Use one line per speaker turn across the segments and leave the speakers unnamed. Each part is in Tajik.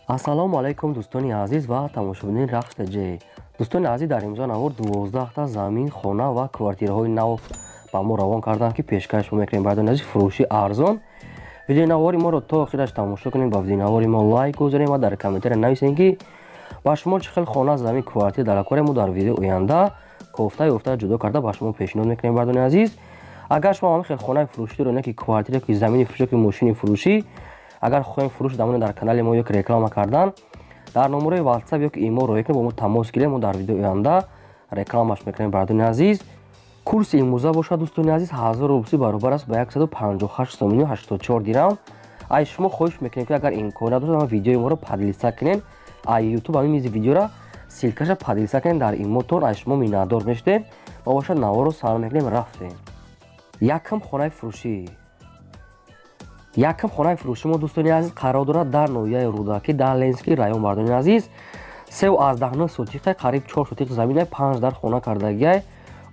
Ассалому алайкум, дӯстони азиз ва тамошобинони Рахш ТЖ. Дӯстони азиз, дар имзо навор 12та замин, хона ва квартираҳои нав ба мо равон карданд, ки пешкаш мекунем. Бардони азиз, фурӯши арзон. Видеонавори моро то охираш тамошо кунед, ба видеонавори мо лайк гузорем ва дар комментария нависем, ки ба шумо чӣ хел хона, замин, квартира дар акори мо дар видео оянда кофта ёфта ҷудо карда ба шумо пешниҳод мекунем. Бардони азиз, агар шумо ҳамин хел хонаи фурӯширо, не ки квартира, ки замини фурӯшӣ, ки мошини фурӯшӣ, агар хоҳем фурӯш дамоне дар канали мо ё ки реклама кардан, дар номерои WhatsApp ё ки имо роҳӣ кунед, бо мо тамос гирем, мо дар видео оянда рекламаш мекунем. Бардони азиз, курси имрӯза бошад, дӯстони азиз, 1000 рубли баробар аст ба 158 сомонию 84 дирам. Ай шумо хоҳиш мекунем, ки агар имконият дошт, видеои моро поделиться кунед. Ай ютуб ҳамин мизи видеора ссылка ша поделиться кунед дар имотон, ай шумо миннатдор мешудем. Ва бошад, наворо сар мекунем, рафтем. Якм хонаи фурӯшӣ. Якм хонаи фурӯши мо, дӯстони азиз, қарор дорад дар ноҳияи Рӯдакӣ, дар Ленинский район. Бардони азиз, 3,9 сотиқай, қариб 4 сотиқ заминай, панҷ дар хона кардагиай,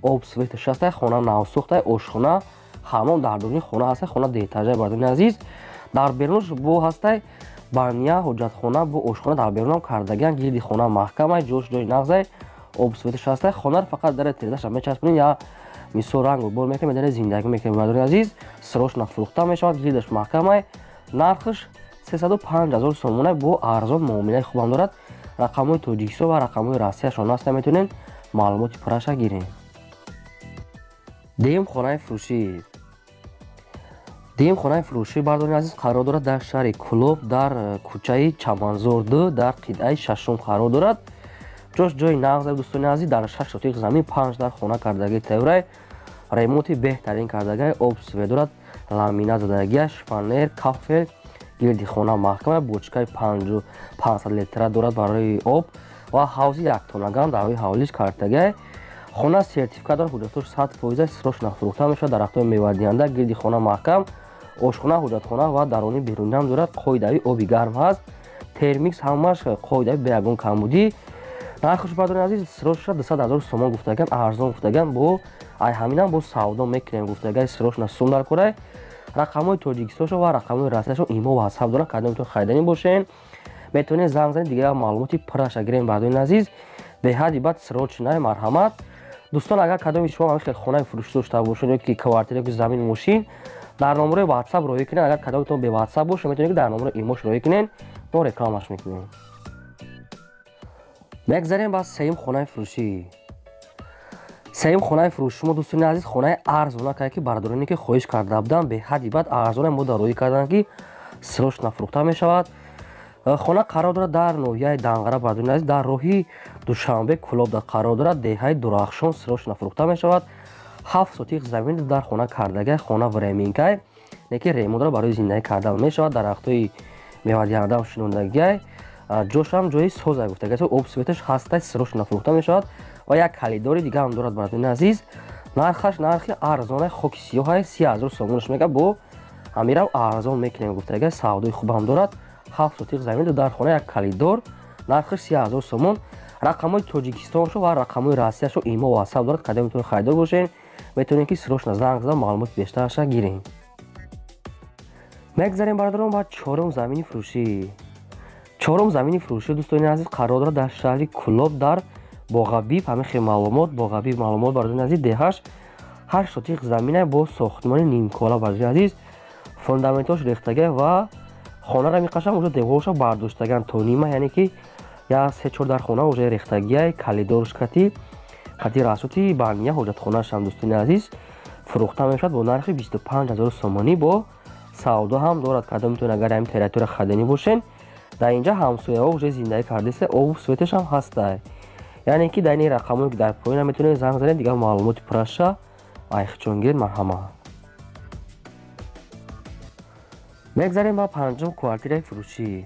об свет шастай, хона навсохтай, ошхона, ҳамом дар дуруни хона ҳастай, хона деэтажай. Бардони азиз, дар берунаш бо ҳастай баня, ҳоҷатхона, бо ошхона дар берунам кардагиан, гирди хона маҳкамай, ҷош ҷои нағзай, об свет шастай. Хонаро фақат дар тирезаша мечаспонем, я мисол рангу бор мекунем, медаре зиндагӣ мекунем. Бардони азиз, срочно фурӯхта мешавад, гирдаш маҳкамай, нархаш 305 ҳазор сомона, бо арзон муомилаи хубам дорад. Рақамҳои Тоҷикистон ва рақамҳои Россияшон аст, метавонед маълумоти пурраша гирем. Дуюм хонаи фурӯшӣ. Дуюм хонаи фурӯшӣ, бардони азиз, қарор дорад дар шаҳри Кӯлоб, дар кӯчаи Чаманзор 2, дар қитъаи шашум қарор дорад. Ҷош ҷои нағз, дӯстони азиз, дар 6 сотиқ замин, панҷ дар хона кардагии тайёрай, ремонти беҳтарин кардагай, об свет дорад, ламинат задагия, шифоньер, кафель, гирди хона маҳкама, бочкаи 500 литра дорад барои об ва ҳавзи яктонагам дар рӯи ҳавлиш кардагай. Хона сертификат дорад, ҳуҷҷатош 100%, срочно фурӯхта мешавад, дарахтҳои мевадиҳанда, гирди хона маҳкам, ошхона, ҳуҷҷатхона ва даруни беруниам дорад, қоидави оби гарм ҳаст, термикс, ҳамааш қоидави, бе ягон камбудӣ. Нархаш, бардони азиз, срочно 200 ҳазор сомон гуфтаган, арзон гуфтаган, бо ай ҳаминам бо савдо мекунем гуфтаган. Срочно сум дар курай. Рақамҳои Тоҷикистоншо ва рақамҳои Россияшо имо ватсап доранд, кадомтон хариданӣ бошен, метавонед занг занед, дигар маълумоти пурраша гирем. Бардони азиз, беҳади баъд срочно, марҳамат. Дӯстон, агар кадоми шумо ҳамин хел хонаи фурӯшӣ дошта бошед ё ки квартира, ки замин, мошин, дар номерои ватсап роҳӣ кунед. Агар кадомтон бе ватсап бошед, метавонед ки дар номерои имош роҳӣ кунед, мо рекламаш мекунем. Мегзарем ба сеюм хонаи фурӯшӣ. Сеюм хонаи фурӯши мо, дӯстони азиз, хонаи арзона кае, ки бародароне ки хоҳиш карда буданд, беҳади баъд арзона мо дар роҳӣ карданд, ки срочно фурӯхта мешавад. Хона қарор дорад дар ноҳияи Данғара, бародарони азиз, дар роҳи Душанбе Кӯлоб қарор дорад, деҳаи Дурахшон. Срочно фурӯхта мешавад. 7 сотиқ замин дар хона кардагай, хона временка й, не ки ремонт дорад, барои зиндагӣ кардан мешавад, дарахтҳои мевадиҳандаам шинондагиай, ҷошам ҷои соза гуфтагай, об светаш ҳастай, срочно фурӯхта мешавад ва як калидори дига ҳам дорад. Бародарони азиз, нархаш нархи арзонай, хоки сиёҳай, 30 ҳазор сомонаш мега, бо ҳамирам арзон мекунем гуфтагай, савдои хубам дорад. 7 сотиқ замин дар хона, як калидор, нархаш 30 ҳазор сомон. Рақамҳои Тоҷикистоншо ва рақамҳои Россияшо имо ватсап дорад, кадомтон харидор бошед, метавонед ки срочно занг зада маълумоти бештараша гирем. Мегзарем, бародарон, ба чорум замини фурӯшӣ. Чорум замини фурӯшӣ, дӯстони азиз, қарор дорад дар шаҳри Кӯлоб, дар Боғабиб, ҳамин хел маълумот, Боғабиб маълумот. Бародарони азиз, деҳаш 8 сотиқ замина бо сохтмони нимкола. Бародарони азиз, фундаментош рехтагай ва хонаро миқашам, уже деворша бардоштаган то нима, яъне ки я се чор дар хона уже рехтагиай, калидорш кати қати расоти баня, ҳоҷатхонаашам. Дӯстони азиз, фурӯхта мешавад бо нархи 25 ҳазор сомонӣ, бо савдо ҳам дорад. Кадом метавонед, агар ҳамин территория хариданӣ бошен, дар инҷа ҳамсояҳо уже зиндагӣ кардаиста, обу светашам ҳастай, яъне ки дар ин рақамҳое ки дар поёна метавонед занг занед, дигар маълумоти пурраша айхчон гиред, марҳамат. Мегзарем ба панҷум квартираи фурӯшӣ.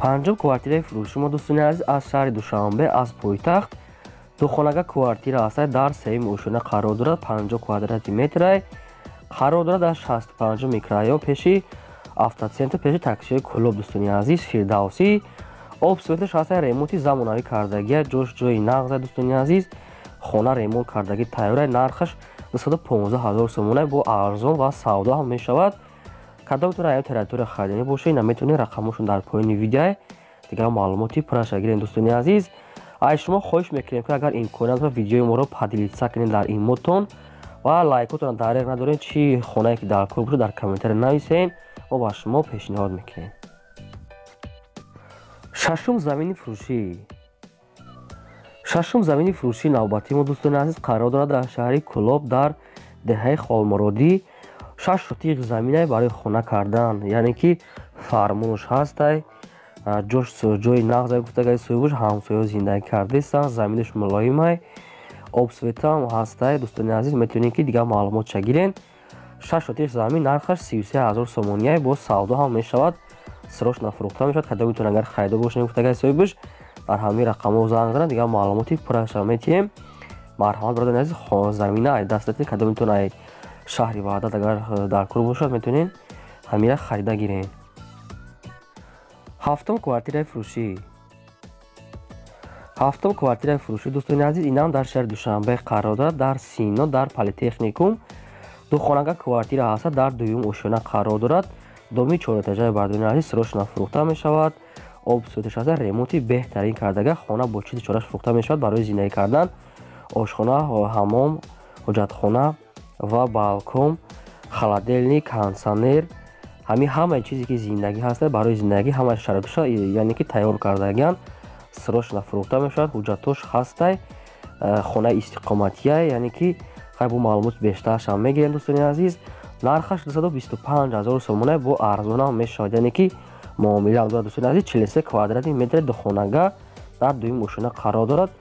Панҷум квартираи фурӯши мо, дӯстони азиз, аз шаҳри Душанбе, аз пойтахт, духонага квартира ҳастай, дар сеюми ошёна қарор дорад, 50 квадрати метрай, қарор дорад дар 65-ум микрорайон, пеши автоцентр, пеши таксиҳои Кӯлоб. Дӯстони азиз, Фирдавсӣ, об светаш ҳастай, ремонти замонавӣ кардагия, ҷош ҷои нағза. Дӯстони азиз, хона ремонт кардагӣ тайёрай, нархаш 215 ҳазор сомонай, бо арзон ва савдо ҳам мешавад. Кадомтон ая территория харидани бошед, наметавонед, рақамошон дар поёни видео дигар маълумоти пурраша гирем. Дӯстони азиз, ай шумо хоҳиш мекунем, ки агар имконият дорад, видеои моро поделиться кунед дар имотон ва лайкотонро дареғ надорем. Чӣ хонае ки дар кор бошад, дар комментария нависен, мо ба шумо пешниҳод мекунем. Шашум замини фурӯшӣ. Шашум замини фурӯшии навбатии мо, дӯстони азиз, қарор дорад дар шаҳри Кӯлоб, дар деҳаи Холмуродӣ. 6 сотиқ заминае барои хона кардан, яъне ки фармонаш ҳастай, ҷош ҷои нағз гуфтагаи соҳибаш, ҳамсояҳо зиндагӣ кардастанд, заминаш мулоимай, об светам ҳастай. Дӯстони азиз, метавонед ки дигар маълумотша гирен. 6 сотиқ замин, нархаш 33 000 сомониай, бо савдо ҳам мешавад, срочно фурӯхта мешавад. Кадомитон агар харидор бошед, гуфтагаи соҳибаш, дар ҳамин рақамҳо занг занад, дигар маълумоти пурраша метиҳем. Марҳамат, бародари азиз, замина ай даст датед. Кадомитон ай шаҳри Ваҳдат агар дар кор бошад, метавонед ҳамира харида гирен. Ҳафтум квартираи фурӯшӣ. Ҳафтум квартираи фурӯшӣ, дӯстони азиз, инам дар шаҳри Душанбе қарор дорад, дар Сино, дар Политехникум. Духонага квартира ҳаста, дар дуюм ошёна қарор дорад, доми чорэтажаи. Бародарони азиз, срочно фурӯхта мешавад. Об светаш ҳаста, ремонти беҳтарин кардага, хона бо чизи чораш фурӯхта мешавад. Барои зиндагӣ кардан ошхона, ҳамом, ҳоҷатхона ва балкон, холодильник, кондитсионер, ҳамин ҳамаи чизе ки зиндагӣ ҳаста, барои зиндагӣ ҳамаи шароиташа, яъне ки тайёр кардагиан. Срочно фурӯхта мешавад, ҳуҷҷатош ҳастай, хонаи истиқоматия, яъне ки хай бо маълумоти бештарашам мегирем. Дӯстони азиз, нархаш 225 000 сомона, бо арзонам мешавад, яъне ки муомилаам дорад. Дӯстони азиз, 43 квадрати метри, духонага, дар дуюм ошёна қарор дорад,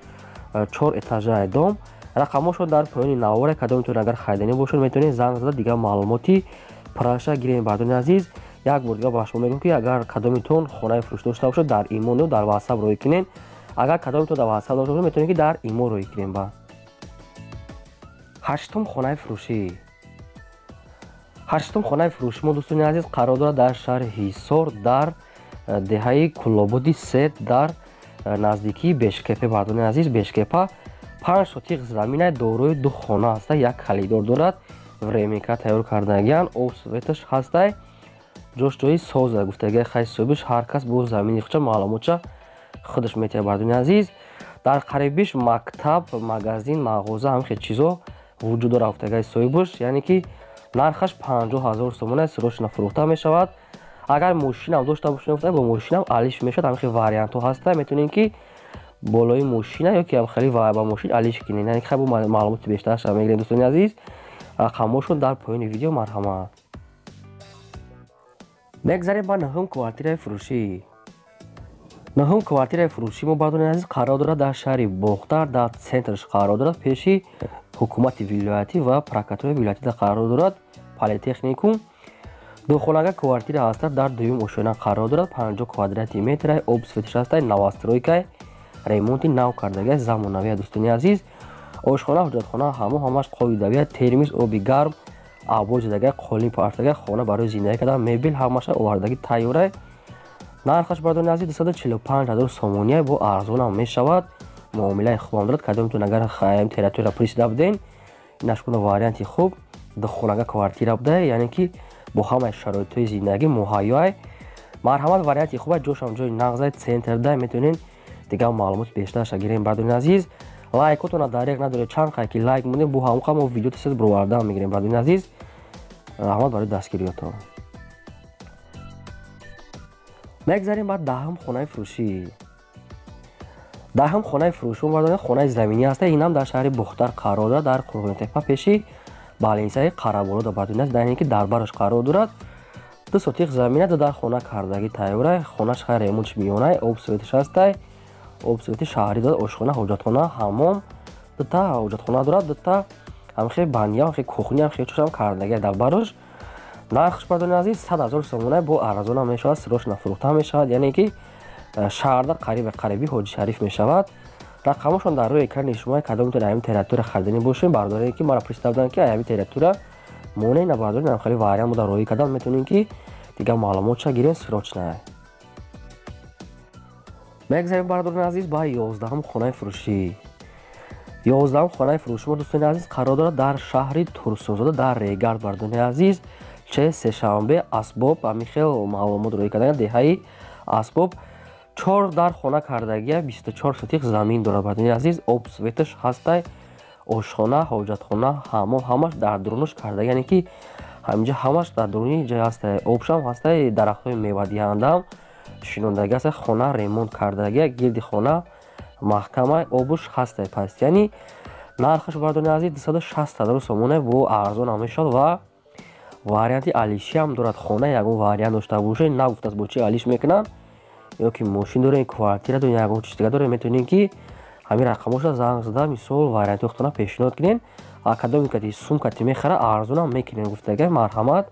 чор этажаи дом. Рақамҳошон дар поёни навора. Кадомитон агар хариданӣ бошед, метавонед занг зада дигар маълумоти пурраша гирем. Бардони азиз, як бор дигар ба шумо мегӯям, ки агар кадомитон хонаи фурӯш дошта бошад, дар имо дар ватсап рӯй кунед. Агар кадомитон дар ватсап дошта бошад, метавонед ки дар имо рӯй кунем. Ба ҳаштум хонаи фурӯшӣ. Ҳаштум хонаи фурӯши мо, дӯстони азиз, қарор дорад дар шаҳри Ҳисор, дар деҳаи Куллободи се, дар наздикии Бешкепе. Бардони азиз, Бешкепа, 5 сотиқ замина, дорои ду хона ҳаста, як калидор дорад, временка тайёр кардагиан, об светаш ҳастай, ҷош ҷои соза гуфтагиа хай соҳибиш. Ҳар кас бо замини худша маълумотша худаш метиҳад. Бардони азиз, дар қарибиш мактаб, магазин, мағоза, ҳамин хел чизо вуҷуд дорад, гуфтагаи соҳибаш. Яъне ки нархаш 50 000 сомона, срочно фурӯхта мешавад. Агар мошинам дошта бошед, гуфта, бо мошинам алиш мешавад. Ҳамин хел вариантҳо ҳаста, метавонед ки болои мошина ё ки хеле ба мошин алиш кунед. Яъне ки хай бо маълумоти бештарша мегирем. Дӯстони азиз, рақамҳошон дар поёни видео, марҳамат. Мегзарем ба нӯҳум квартираи фурӯшӣ. Нӯҳум квартираи фурӯшӣ мо, бардони азиз, қарор дорад дар шаҳри Бохтар, дар центраш қарор дорад, пеши ҳукумати вилоятӣ ва прокуратураи вилоятида қарор дорад, Политехникум. Духонага квартира ҳаста, дар дуюм ошёна қарор дорад, 50 квадрати метрай, об светиш ҳастай, новостройкай, ремонти нав кардагиа, замонавия. Дӯстони азиз, ошхона, ҳуҷҷатхона, ҳамо ҳамаш қоидавия, термис, оби гарм, обой задага, қолин партага, хона барои зиндагӣ кардан, мебел ҳамаша овардагӣ тайёрай. Нархаш, бардони азиз, 245 000 сомония, бо арзонам мешавад, муомилаи хубам дорад. Кадомтон агар хаем территория пурсида буден, инашкуна варианти хуб, духонага квартира буда, яъне ки бо ҳамаи шароитҳои зиндагӣ муҳайёай. Марҳамат, варианти хуба, ҷошам ҷои нағзай, центрда, метавонед дигар маълумоти бештарша гирем. Бардони азиз, лайкотона дареғ надоред. Чанд қай ки лайк монем, бо ҳамон мо видео тез бировардан мегирем. Бардони азиз, раҳмат барои дастгириётон. Мегзарем ба даҳум хонаи фурӯшӣ. Даҳум хонаи фурӯшӣ, бардони, хонаи заминӣ ҳаста. Инам дар шаҳри Бохтар қарор дорад, дар Қурғонтепа, пеши балинсаи Қараболода. Бардони азиз, дар ки дар бараш қарор дорад, 2 сотиқ замина, ду дар хона кардагӣ тайёрай. Хонаш хай ремонтш миёнай, об светиш ҳастай, об свети шаҳрӣ дорад, ошхона, ҳоҷатхона, ҳаммом, дута ҳоҷатхона дорад, дута ҳамхе баня, ҳамхе кухня, ҳамхе чошам кардагӣ дар барош. Нархш, бардони азиз, 100 000 сомона, бо арзона мешавад, срочно фурӯхта мешавад. Яъне ки шаҳрда қариба қариби Ҳоҷи Шариф мешавад. Рақамошон дар рӯи экрани шумо. Кадомтон ҳамин территория харидани бошем, бардоре ки мара пурсида буданд, ки ҳамин территория моне набардоред, нам хеле вариант буда, роҳӣ кардан метавонем, ки дигар маълумотша гирем срочно. Мегзарем, бардорони азиз, ба 11-ум хонаи фурӯшӣ. 11-ум хонаи фурӯши мо, дӯстони азиз, қарор дорад дар шаҳри Турсунзода, дар Регард. Бардони азиз, Че сешанбе асбоб ҳамин хел маълумот рӯй кардан деҳаи асбоб 4 дар хона кардагия 24 сотих замин дорад. Бардони азиз, об светаш ҳастай, ошхона, ҳоҷатхона, ҳамом ҳамаш дар дурунаш карда, яъне ки ҳаминҷа ҳамаш дар дуруни ҷай ҳастай, обшам ҳастай, дарахтҳои мевадиҳандаам шинондагӣ ҳастай, хона ремонт кардагия, гирди хона маҳкама, обуш ҳастай. Пас яъни нархаш бардони азиз 260 ҳазору сомона бо арзон ҳам мешавад ва варианти алишиам дорад. Хона ягон вариант дошта бошед, нагуфтааст бо чи алиш мекунанд, ё ки мошин дорем, квартира дорем, ягон чиз дига дорем, метавонем ки ҳамин рақамоша занг зада мисол варианти худтона пешниҳод кунем. А кадоме кати сумкати мехара арзонам мекунем гуфтага. Марҳамат,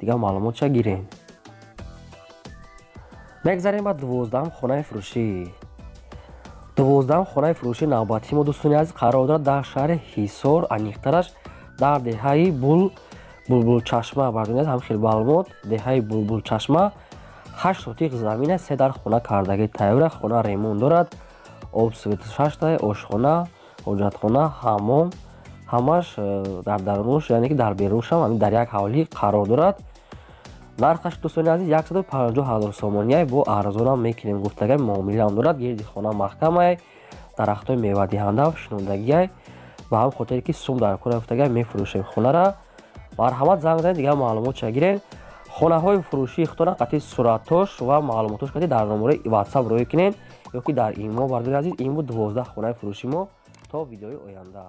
дигар маълумотша гирем. Мегзарем ба 12-ам хонаи фурӯшӣ. 12-ам хонаи фурӯши навбатии мо, дӯстони азиз, қарор дорад дар шаҳри Ҳисор, аниқтараш дар деҳаи Булбулчашма. Бардони азиз, ҳам хел маълумот: деҳаи Булбулчашма, 8 сотих замина, 3 дар хона кардагӣ тайёра, хона ремонт дорад, об свет шашта, ошхона, ҳоҷатхона, ҳамом ҳамаш дар дарунуш, яъне ки дар беруншам ҳамин дар як ҳавлӣ қарор дорад. Нархаш, дӯстони азиз, 150 ҳазор сомония бо арзонам мекунем гуфтагай, муомилаам дорад, гирди хона маҳкамай, дарахтҳои мевадиҳанда шинондагиай. Ба ҳам хотире ки сум дар кора гуфтагай мефурӯшем хонара. Марҳамат, занг занед, дигар маълумотша гирен. Хонаҳои фурӯшии худтона қатъи суратош ва маълумотош қатъи дар номерои WhatsApp рӯй кунед ё ки дар имо. Бардори азиз, ин буд 12 хонаи фурӯши мо. То видеои оянда.